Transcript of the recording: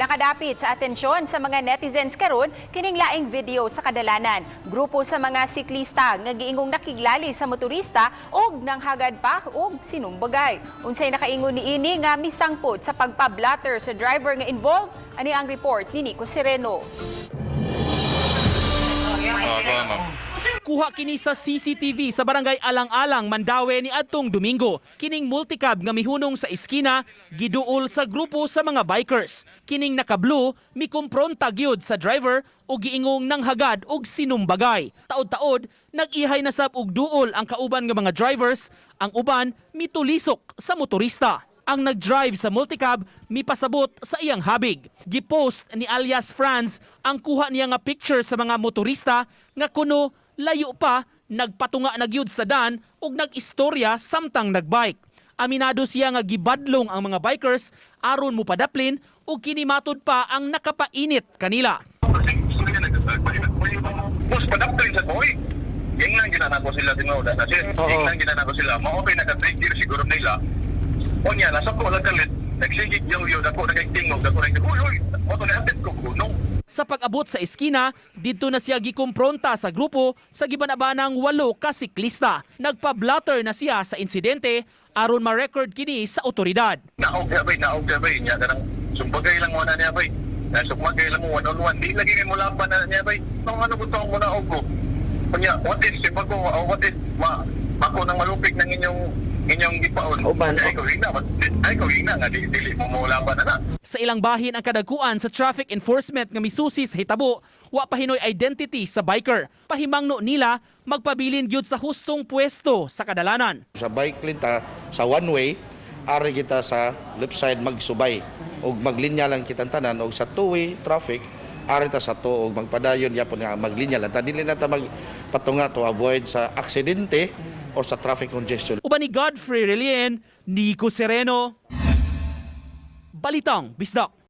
Nakadapit sa atensyon sa mga netizens karon kining laing video sa kadalanan. Grupo sa mga siklista nga giingong nakiglali sa motorista og nanghagad pa og sinumbagay. Unsay nakaingon niini nga misangpot sa pagpa-blotter sa driver nga involved? Ani ang report ni Nico Sereno. Ma'am. Kuha kini sa CCTV sa Barangay Alang-Alang, Mandaue ni adtong Domingo. Kining multicab nga mihunong sa iskina, giduol sa grupo sa mga bikers. Kining naka-blue, mikumpronta gyud sa driver ug giingong nanghagad og sinumbagay. Taod-taod, nag-ihay na sab og duol ang kauban nga mga drivers, ang uban mitulisok sa motorista. Ang nag-drive sa multicab mipasabot sa iyang habig. Gipost ni alias Franz ang kuha niya nga picture sa mga motorista nga kuno layo pa nagpatunga na gyud sa dan ug nag-istorya samtang nagbike. Aminado siya nga gibadlong ang mga bikers aron mupadaplin ug kini matud pa ang nakapainit kanila. Boss, padaptoy sa boy. Ingnan gina ko sila tinuod na sir. Ingnan gina ko sila. Mao kay naka-trigger siguro nila. Unya nasa ko lang kalit. Nagsigig yung yo dako na kay tingog dako na kay uy uy. Mo to na atid ko kunong. Sa pag-abot sa eskina, didto na siya gikumpronta sa grupo sa gibanabanang walo ka siklista. Nagpa-blotter na siya sa insidente aron ma-record kini sa otoridad. Naog ya bay, naog ya bay. Nya kanang sumbagay lang mo na niya bay. Na sumbagay lang mo one on one. Di lagi ni mo laban na niya bay. Nung ano ko mo naog ko. Unya, what if simbag ko, oh, what if ma ako nang malupig ng inyong inyong gipaon. Uban. Ay ko hina, ay ko hina nga di dili mo mo laban na na. Sa ilang bahin ang kadagkuan sa traffic enforcement nga misusi sa hitabo, wa pa hinoy identity sa biker. Pahimangno nila magpabilin gyud sa hustong pwesto sa kadalanan. Sa bike lane ta, sa one way, ari kita sa left side magsubay og maglinya lang kitang tanan, og sa two-way traffic ari ta sa two og magpadayon gyapon nga maglinya lang ta, dili na ta magpatunga to avoid sa aksidente or sa traffic congestion. Uban ni Godfrey Relien, Nico Sereno. Balitang Bisdak.